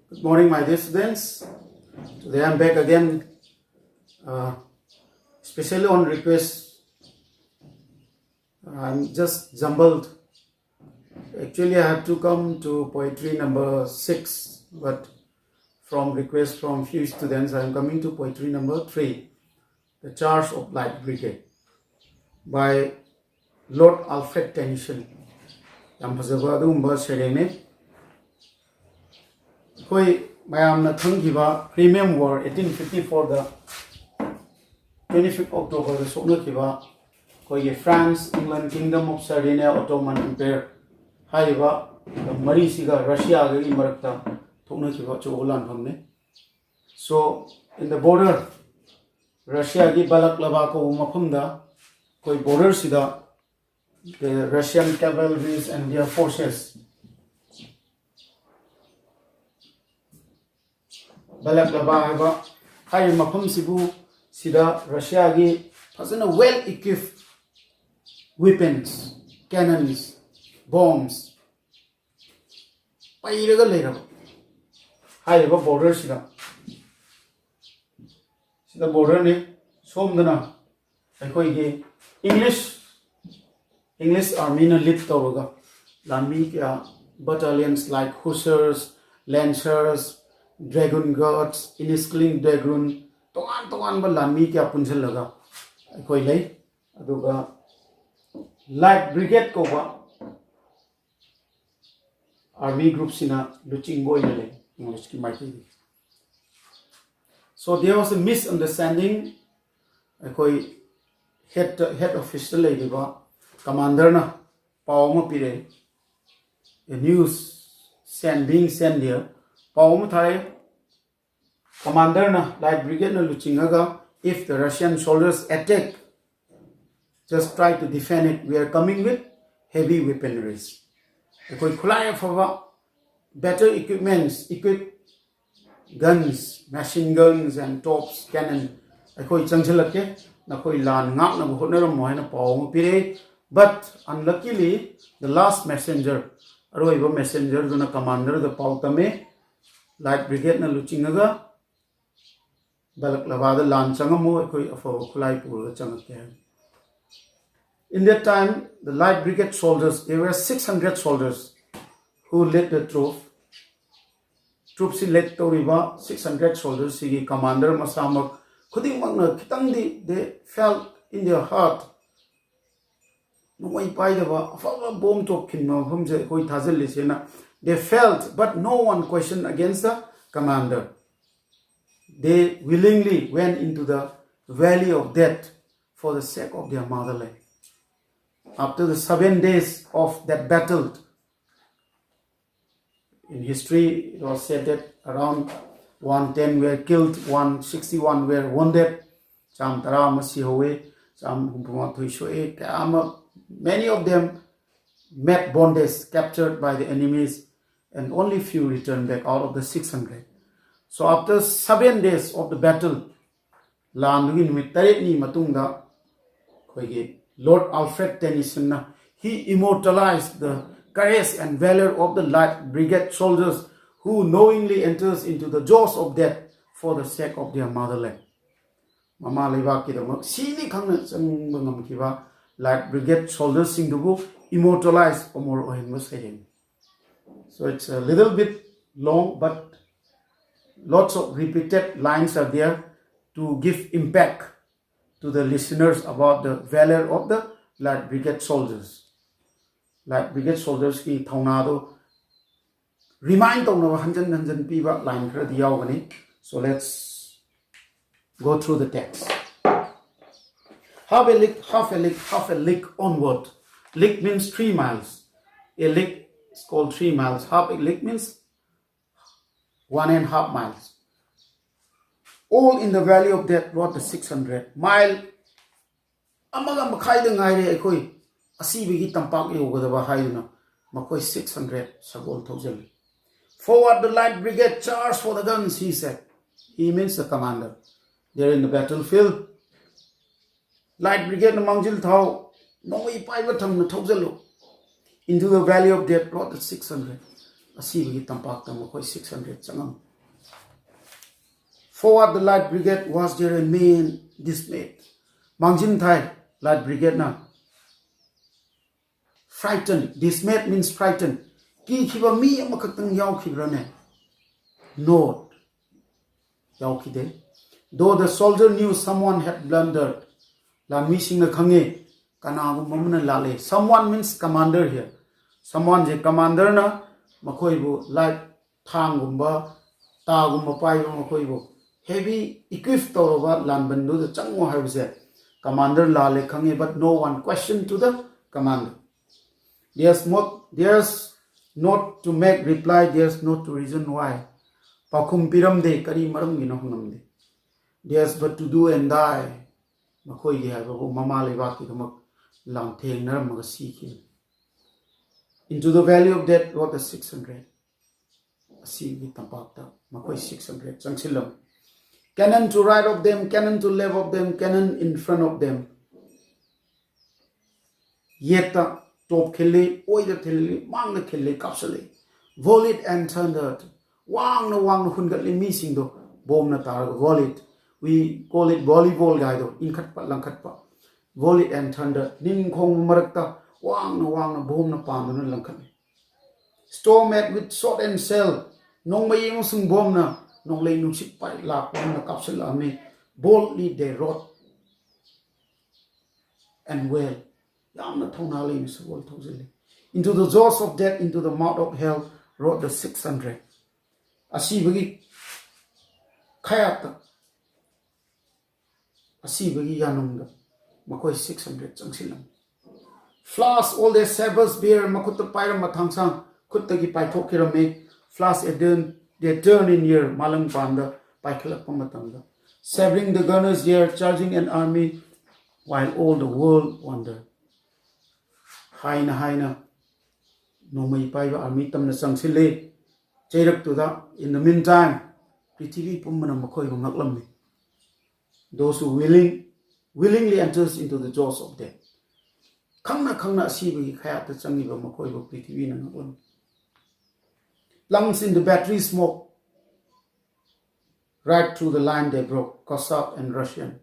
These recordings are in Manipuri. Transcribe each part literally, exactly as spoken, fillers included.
Good morning, my dear students. Today I'm back again, uh, specially on request. I'm just jumbled. Actually, I have to come to poetry number six, but from request from few students, I'm coming to poetry number three, The Charge of Light Brigade, by Lord Alfred Tennyson. ꯌꯥꯝ ꯐꯖꯕ ꯑꯗꯨꯒꯨꯝꯕ ꯁꯩꯔꯦꯡꯅꯤ꯫ ꯑꯩꯈꯣꯏ ꯃꯌꯥꯝꯅ ꯈꯪꯈꯤꯕ Crimean War, eighteen fifty-fourꯗ twenty-fifth Octoberꯗ ꯁꯣꯛꯅꯈꯤꯕ ꯑꯩꯈꯣꯏꯒꯤ France, England, Kingdom of Sardinia, Ottoman Empire ꯍꯥꯏꯔꯤꯕ ꯃꯔꯤꯁꯤꯒ ꯔꯁꯤꯌꯥꯒꯤ ꯃꯔꯛꯇ ꯊꯣꯛꯅꯈꯤꯕ ꯑꯆꯧꯕ ꯂꯥꯟꯐꯝꯅꯤ꯫ So, in the border, ꯔꯁꯤꯌꯥꯒꯤ ꯕꯂꯛꯂꯕꯥ ꯀꯧꯕ ꯃꯐꯝꯗ ꯑꯩꯈꯣꯏ borderꯁꯤꯗ the Russian cavalries and their forces, ꯕꯂꯛꯂꯕꯥ ꯍꯥꯏꯕ ꯍꯥꯏꯔꯤꯕ ꯃꯐꯝꯁꯤꯕꯨ ꯁꯤꯗ ꯔꯁꯤꯌꯥꯒꯤ ꯐꯖꯅ well equipped weapons, cannons, bombs ꯄꯩꯔꯒ ꯂꯩꯔꯕ ꯍꯥꯏꯔꯤꯕ borderꯁꯤꯗ, ꯁꯤꯗ borderꯅꯤ꯫ ꯁꯣꯝꯗꯅ ꯑꯩꯈꯣꯏꯒꯤ English English armyꯅ lead ꯇꯧꯔꯒ ꯂꯥꯟꯃꯤ ꯀꯌꯥ, battalions like Hussars, Lancers, Dragoon Guards, Inniskilling Dragoon, ꯇꯣꯉꯥꯟ ꯇꯣꯉꯥꯟꯕ ꯂꯥꯟꯃꯤ ꯀꯌꯥ ꯄꯨꯟꯁꯤꯜꯂꯒ ꯑꯩꯈꯣꯏ ꯂꯩ꯫ ꯑꯗꯨꯒ Light Brigade ꯀꯧꯕ army groupꯁꯤꯅ ꯂꯨꯆꯤꯡꯕ ꯑꯣꯏꯅ ꯂꯩ Englishꯀꯤ ꯃꯥꯏꯀꯩꯗꯒꯤ꯫ So there was a misunderstanding. ꯑꯩꯈꯣꯏ head head officeꯇ ꯂꯩꯔꯤꯕ commanderꯅ ꯄꯥꯎ ꯑꯃ ꯄꯤꯔꯛꯏ꯫ A news sent, being sent there. ꯄꯥꯎ ꯑꯃ ꯊꯥꯏ꯫ Commanderꯅ, Light Brigadeꯅ ꯂꯨꯆꯤꯡꯉꯒ, "If the Russian soldiers attack, just try to defend it. We are coming with heavy weaponries." ꯑꯩꯈꯣꯏ ꯈꯨꯠꯂꯥꯏ ꯑꯐꯕ, better equipments, equip guns, machine guns and tops, cannon ꯑꯩꯈꯣꯏ ꯆꯪꯁꯤꯜꯂꯛꯀꯦ, ꯅꯈꯣꯏ ꯂꯥꯟ ꯉꯥꯛꯅꯕ ꯍꯣꯠꯅꯔꯝꯃꯣ ꯍꯥꯏꯅ ꯄꯥꯎ ꯑꯃ ꯄꯤꯔꯛꯏ꯫ But unluckily, the last messenger, ꯑꯔꯣꯏꯕ messengerꯗꯨꯅ commanderꯗ ꯄꯥꯎ ꯇꯝꯃꯤ꯫ Light Brigadeꯅ ꯂꯨꯆꯤꯡꯉꯒ ꯕꯂꯛꯂꯕꯥꯗ ꯂꯥꯟ ꯆꯪꯉꯝꯃꯨ, ꯑꯩꯈꯣꯏ ꯑꯐꯕ ꯈꯨꯠꯂꯥꯏ ꯄꯨꯔꯒ ꯆꯪꯉꯛꯀꯦ ꯍꯥꯏ꯫ In that time, the Light Brigade soldiers, there were six hundred soldiers who led the troop. Troopꯁꯤ lead ꯇꯧꯔꯤꯕ six hundred soldiersꯁꯤꯒꯤ commander ꯃꯁꯥꯃꯛ ꯈꯨꯗꯤꯡꯃꯛꯅ ꯈꯤꯇꯪꯗꯤ they felt in their heart ꯅꯣꯡꯃꯩ ꯄꯥꯏꯗꯕ ꯑꯐꯕ bomb ꯇꯣꯞ ꯈꯤꯟꯕ ꯃꯐꯝꯁꯦ ꯑꯩꯈꯣꯏ ꯊꯥꯖꯤꯜꯂꯤꯁꯦꯅ they felt, but no one questioned against the commander. They willingly went into the valley of death for the sake of their motherland. After the seven days of that battle, in history, it was said that around one ten were killed, one sixty-one were wounded. ꯆꯥꯝ ꯇꯔꯥ ꯑꯃ ꯁꯤꯍꯧꯋꯤ, ꯆꯥꯝ ꯍꯨꯝꯐꯨ ꯃꯥꯊꯣꯏ ꯁꯣꯛꯑꯦ, ꯀꯌꯥ ꯑꯃ, many of them met bondage, captured by the enemies, and only few returned back out of the six hundred. So after seven days of the battle, ꯂꯥꯟꯗꯨꯒꯤ ꯅꯨꯃꯤꯠ ꯇꯔꯦꯠꯅꯤ ꯃꯇꯨꯡꯗ ꯑꯩꯈꯣꯏꯒꯤ Lord Alfred Tennysonꯅ he immortalized the courage and valor of the Light Brigade soldiers who knowingly enters into the jaws of death for the sake of their motherland. ꯃꯃꯥ ꯂꯩꯕꯥꯛꯀꯤꯗꯃꯛ ꯁꯤꯅꯤ ꯈꯪꯅ ꯆꯪꯕ ꯉꯝꯈꯤꯕ Light Brigade soldiersꯁꯤꯡꯗꯨꯕꯨ immortalize, ꯑꯃꯣꯔ ꯑꯣꯏꯍꯟꯕ ꯁꯩꯔꯦꯡ. So it's a little bit long, but lots of repeated lines are there to give impact to the listeners about the valor of the Light Brigade soldiers. Light Brigade soldiersꯀꯤ ꯊꯧꯅꯥꯗꯣ remind ꯇꯧꯅꯕ ꯍꯟꯖꯟ ꯍꯟꯖꯟ ꯄꯤꯕ line ꯈꯔꯗꯤ ꯌꯥꯎꯒꯅꯤ. So let's go through the text. Half a league, half a league, half a league onward. League means three miles. A league is called three miles. Half a league means one and half miles. All in the valley of death rode the six hundred. Mile ꯑꯃꯒ ꯃꯈꯥꯏꯗ ꯉꯥꯏꯔꯦ ꯑꯩꯈꯣꯏ ꯑꯁꯤꯕꯒꯤ ꯇꯝꯄꯥꯛ ꯌꯧꯒꯗꯕ ꯍꯥꯏꯗꯨꯅ ꯃꯈꯣꯏ six hundred ꯁꯒꯣꯜ ꯊꯧꯖꯤꯜꯂꯤ. Forward the Light Brigade, charge for the guns, he said. He means the commander. There in the battlefield, Light Brigadeꯅ ꯃꯥꯡꯖꯤꯜ ꯊꯥꯎ, ꯅꯣꯡꯃꯩ ꯄꯥꯏꯕ ꯊꯝꯅ ꯊꯧꯖꯤꯜꯂꯨ. Into the valley of death rode the six hundred. ꯑꯁꯤꯕꯒꯤ ꯇꯝꯄꯥꯛꯇ ꯃꯈꯣꯏ six hundred ꯆꯪꯉꯝꯃꯤ꯫ Forward, the light brigade was there amazed, dismayed. ꯃꯥꯡꯖꯤꯟ ꯊꯥꯏ light brigadeꯅ꯫ Frightened, dismayed means frightened. ꯀꯤꯈꯤꯕ ꯃꯤ ꯑꯃꯈꯛꯇꯪ ꯌꯥꯎꯈꯤꯕ꯭ꯔꯥꯅꯦ? Not. ꯌꯥꯎꯈꯤꯗꯦ꯫ Though the soldier knew someone had blundered, ꯂꯥꯟꯃꯤꯁꯤꯡꯅ ꯈꯪꯉꯤ ꯀꯅꯥꯒꯨꯝꯕ ꯑꯃꯅ ꯂꯥꯜꯂꯦ꯫ Someone means commander here. Someoneꯁꯦ commanderꯅ ꯃꯈꯣꯏꯕꯨ light, ꯊꯥꯡꯒꯨꯝꯕ, ꯇꯥꯒꯨꯝꯕ ꯄꯥꯏꯕ ꯃꯈꯣꯏꯕꯨ heavy equip ꯇꯧꯔꯕ ꯂꯥꯟꯕꯟꯗꯨꯗ ꯆꯪꯉꯣ ꯍꯥꯏꯕꯁꯦ commander ꯂꯥꯜꯂꯦ ꯈꯪꯉꯤ, but no one question to the commander. There's not, there's not to make reply, there's not to reason why. ꯄꯥꯎꯈꯨꯝ ꯄꯤꯔꯝꯗꯦ, ꯀꯔꯤ ꯃꯔꯝꯒꯤꯅꯣ ꯍꯪꯉꯝꯗꯦ꯫ There's but to do and die. ꯃꯈꯣꯏꯒꯤ ꯍꯥꯏꯕꯕꯨ ꯃꯃꯥ ꯂꯩꯕꯥꯛꯀꯤꯗꯃꯛ ꯂꯥꯟꯊꯦꯡꯅꯔꯝꯃꯒ ꯁꯤꯈꯤꯕꯅꯤ꯫ Into the valley of death rode the six hundred. ꯑꯁꯤꯒꯤ ꯇꯝꯄꯥꯛꯇ ꯃꯈꯣꯏ six hundred ꯆꯪꯁꯤꯜꯂꯝꯃꯤ꯫ Cannon to right of them, cannon to left of them, cannon in front of them. ꯌꯦꯠꯇ ꯇꯣꯞ ꯈꯤꯜꯂꯤ, ꯑꯣꯏꯗ ꯈꯤꯜꯂꯤ, ꯃꯥꯡꯗ ꯈꯤꯜꯂꯤ, ꯀꯥꯞꯁꯤꯜꯂꯤ꯫ Volleyball and thunder. ꯋꯥꯡꯅ ꯋꯥꯡꯅ ꯍꯨꯟꯒꯠꯂꯤ ꯃꯤꯁꯤꯡꯗꯣ꯫ ꯕꯣꯝꯅ ꯇꯥꯔꯒ volleyball, we call it volleyball ꯒꯥꯏꯗꯣ, ꯏꯟꯈꯠꯄ ꯂꯪꯈꯠꯄ꯫ Volleyball and thunder. ꯅꯤꯡ ꯈꯣꯡꯕ ꯃꯔꯛꯇ ꯋꯥꯡꯅ ꯋꯥꯡꯅ ꯕꯣꯝꯅ ꯄꯥꯟꯗꯨꯅ ꯂꯪꯈꯠꯂꯤ꯫ Storm met with shot and shell. ꯅꯣꯡꯃꯩ ꯑꯃꯁꯨꯡ ꯕꯣꯝꯅ, ꯅꯣꯡꯂꯩ ꯅꯨꯡꯁꯤꯠ ꯄꯥꯏ ꯂꯥꯛꯄ ꯑꯃꯅ ꯀꯥꯞꯁꯤꯜꯂꯛꯑꯝꯃꯤ꯫ Boldly they rode and well. ꯌꯥꯝꯅ ꯊꯧꯅꯥ ꯂꯩꯅ ꯁꯒꯣꯜ ꯊꯧꯖꯤꯜꯂꯤ꯫ Into the jaws of death, into the mouth of hell rode the six hundred. ꯑꯁꯤꯕꯒꯤ ꯈꯌꯥꯠꯇ, ꯑꯁꯤꯕꯒꯤ ꯌꯥꯅꯨꯡꯗ ꯃꯈꯣꯏ six hundred ꯆꯪꯁꯤꯜꯂꯝꯃꯤ꯫ Flash all their sabers bare, ꯃꯈꯨꯠꯇ ꯄꯥꯏꯔꯝꯕ ꯊꯥꯡꯁꯥꯡ ꯈꯨꯠꯇꯒꯤ ꯄꯥꯏꯊꯣꯛꯈꯤꯔꯝꯃꯤ꯫ Flash at them, they turn in air, ꯃꯥꯂꯪ ꯄꯥꯟꯗ ꯄꯥꯏꯈꯠꯂꯛꯄ ꯃꯇꯝꯗ꯫ Shivering the gunners there, charging an army, while all the world wonder. ꯍꯥꯏꯅ ꯍꯥꯏꯅ ꯅꯣꯡꯃꯩ ꯄꯥꯏꯕ army ꯇꯝꯅ ꯆꯪꯁꯤꯜꯂꯤ꯫ ꯆꯩꯔꯛꯇꯨꯗ, in the meantime, ꯄ꯭ꯔꯤꯊꯤꯕꯤ ꯄꯨꯝꯕꯅ ꯃꯈꯣꯏꯕꯨ ꯉꯛꯂꯝꯃꯤ꯫ Those who willing, willingly enters into the jaws of death. ꯈꯪꯅ ꯈꯪꯅ ꯑꯁꯤꯕꯒꯤ ꯈꯌꯥꯠꯇ ꯆꯪꯉꯤꯕ ꯃꯈꯣꯏꯕꯨ ꯄ꯭ꯔꯤꯊꯤꯕꯤꯅ ꯉꯛꯂꯝꯃꯤ꯫ plunged in the battery smoke. Right through the line they broke, Cossack and Russian.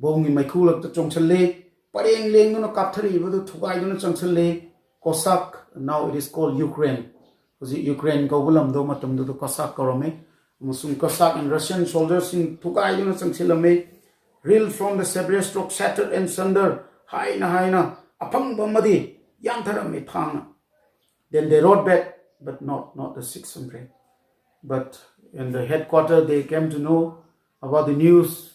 ꯕꯣꯝꯒꯤ ꯃꯩꯈꯨ ꯂꯛꯇ ꯆꯣꯡꯁꯤꯜꯂꯤ, ꯄꯔꯦꯡ ꯂꯦꯡꯗꯨꯅ ꯀꯥꯞꯊꯔꯛꯏꯕꯗꯨ ꯊꯨꯒꯥꯏꯗꯨꯅ ꯆꯪꯁꯤꯜꯂꯤ꯫ Cossack, now it is called Ukraine. ꯍꯧꯖꯤꯛ ꯌꯨꯀ꯭ꯔꯦꯟ ꯀꯧꯕ ꯂꯝꯗꯣ ꯃꯇꯝꯗꯨꯗ ꯀꯣꯁꯥꯛ ꯀꯧꯔꯝꯃꯤ꯫ ꯑꯃꯁꯨꯡ Cossack and Russian soldierꯁꯤꯡ ꯊꯨꯒꯥꯏꯗꯨꯅ ꯆꯪꯁꯤꯜꯂꯝꯃꯤ꯫ Reeled from the Severest rock, shattered and sundered. ꯍꯥꯏꯅ ꯍꯥꯏꯅ ꯑꯐꯪꯕ ꯑꯃꯗꯤ ꯌꯥꯟꯊꯔꯝꯃꯤ ꯊꯥꯡꯅ꯫ Then they rode back, but not, not the six hundred. But in the headquarter, they came to know about the news.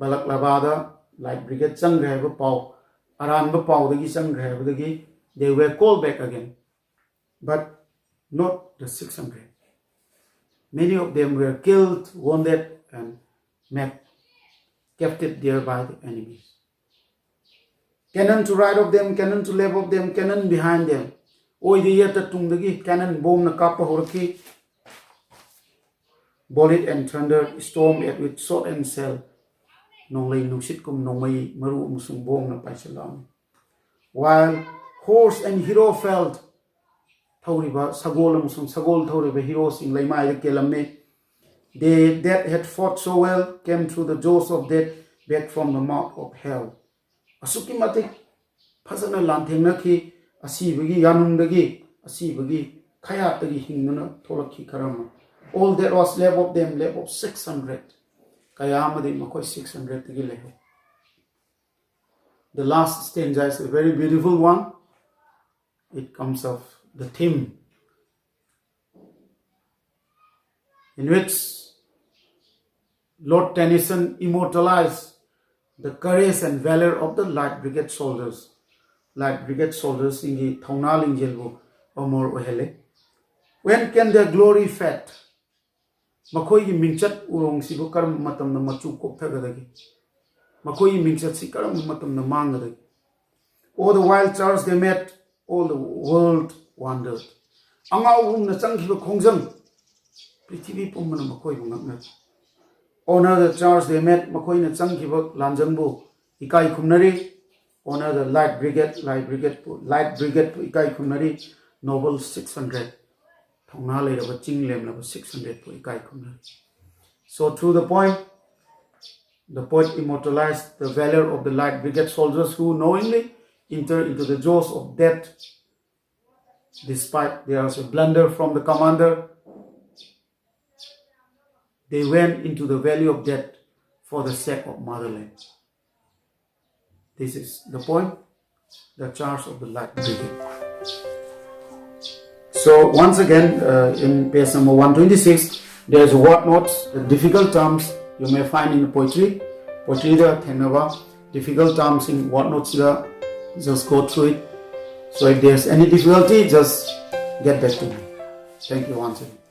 ꯕꯂꯛꯂꯕꯥꯗ Light Brigade ꯆꯪꯈ꯭ꯔꯦ ꯍꯥꯏꯕ ꯄꯥꯎ, ꯑꯔꯥꯟꯕ ꯄꯥꯎꯗꯒꯤ ꯆꯪꯈ꯭ꯔꯦ ꯍꯥꯏꯕꯗꯒꯤ, they were called back again, but not the six hundred. Many of them were killed, wounded, and made captive there by the enemies. Cannon to right of them, cannon to left of them, cannon behind them. ꯑꯣꯏꯗ ꯌꯦꯠꯇ ꯇꯨꯡꯗꯒꯤ cannon ꯕꯣꯝꯅ ꯀꯥꯞꯄ ꯍꯧꯔꯛꯈꯤ꯫ Bullet and thunder stormed at with shot and shell. ꯅꯣꯡꯂꯩ ꯅꯨꯡꯁꯤꯠꯀꯨꯝ ꯅꯣꯡꯃꯩ ꯃꯔꯨ ꯑꯃꯁꯨꯡ ꯕꯣꯝꯅ ꯄꯥꯏꯁꯤꯜꯂꯛꯑꯝꯃꯤ꯫ While horse and hero fell, ꯊꯧꯔꯤꯕ ꯁꯒꯣꯜ ꯑꯃꯁꯨꯡ ꯁꯒꯣꯜ ꯊꯧꯔꯤꯕ ꯍꯤꯔꯣꯁꯤꯡ ꯂꯩꯃꯥꯏꯗ ꯀꯦꯜꯂꯝꯃꯤ꯫ They that had fought so well came through the jaws of death, back from the mouth of hell. ꯑꯁꯨꯛꯀꯤ ꯃꯇꯤꯛ ꯐꯖꯅ ꯂꯥꯟꯊꯦꯡꯅꯈꯤ, ꯑꯁꯤꯕꯒꯤ ꯌꯥꯅꯨꯡꯗꯒꯤ, ꯑꯁꯤꯕꯒꯤ ꯈꯌꯥꯠꯇꯒꯤ ꯍꯤꯡꯗꯨꯅ ꯊꯣꯛꯂꯛꯈꯤ ꯈꯔ ꯑꯃ꯫ All that was left of them, left of six hundred. ꯀꯌꯥ ꯑꯃꯗꯤ ꯃꯈꯣꯏ six hundredꯇꯒꯤ ꯂꯩꯍꯧ꯫ The last stanza is a very beautiful one. It comes of the theme in which Lord Tennyson immortalized the courage and valor of the Light Brigade soldiers. Light Brigade soldiersꯁꯤꯡꯒꯤ ꯊꯧꯅꯥ ꯂꯤꯡꯖꯦꯜꯕꯨ ꯑꯃꯣꯔ ꯑꯣꯏꯍꯜꯂꯦ꯫ When can their glory fade? ꯃꯈꯣꯏꯒꯤ ꯃꯤꯡꯆꯠ ꯎꯔꯣꯡꯁꯤꯕꯨ ꯀꯔꯝꯕ ꯃꯇꯝꯗ ꯃꯆꯨ ꯀꯣꯛꯊꯒꯗꯒꯦ? ꯃꯈꯣꯏꯒꯤ ꯃꯤꯡꯆꯠꯁꯤ ꯀꯔꯝꯕ ꯃꯇꯝꯗ ꯃꯥꯡꯒꯗꯒꯦ? All the wild charge they made, all the world wondered. ꯑꯉꯥꯎꯕꯒꯨꯝꯅ ꯆꯪꯈꯤꯕ ꯈꯣꯡꯖꯪ, ꯄ꯭ꯔꯤꯊꯤꯕꯤ ꯄꯨꯝꯕꯅ ꯃꯈꯣꯏꯕꯨ ꯉꯛꯅꯈꯤ꯫ Honor the charge they made, ꯃꯈꯣꯏꯅ ꯆꯪꯈꯤꯕ ꯂꯥꯟꯖꯪꯕꯨ ꯏꯀꯥꯏ ꯈꯨꯝꯅꯔꯤ꯫ Honor the Light Brigade, Light Brigadeꯄꯨ, Light Brigadeꯄꯨ ꯏꯀꯥꯏ ꯈꯨꯝꯅꯔꯤ꯫ Noble six hundred. ꯊꯧꯅꯥ ꯂꯩꯔꯕ ꯆꯤꯡ ꯂꯦꯝꯂꯕ six hundred ꯄꯨ ꯏꯀꯥꯏ ꯈꯨꯝꯅꯔꯤ꯫ So through the poem, the poet immortalized the valor of the Light Brigade soldiers who knowingly enter into the jaws of death despite there was a blunder from the commander. They went into the valley of death for the sake of motherland. This is the poem, The Charge of the Light Brigade. So once again, uh, in page number one twenty-six, there's word notes, the difficult terms you may find in poetry. Poetry ꯗ ꯊꯦꯡꯅꯕ difficult terms in word notes the just go through it. So if there's any difficulty, just get back to me. Thank you once again.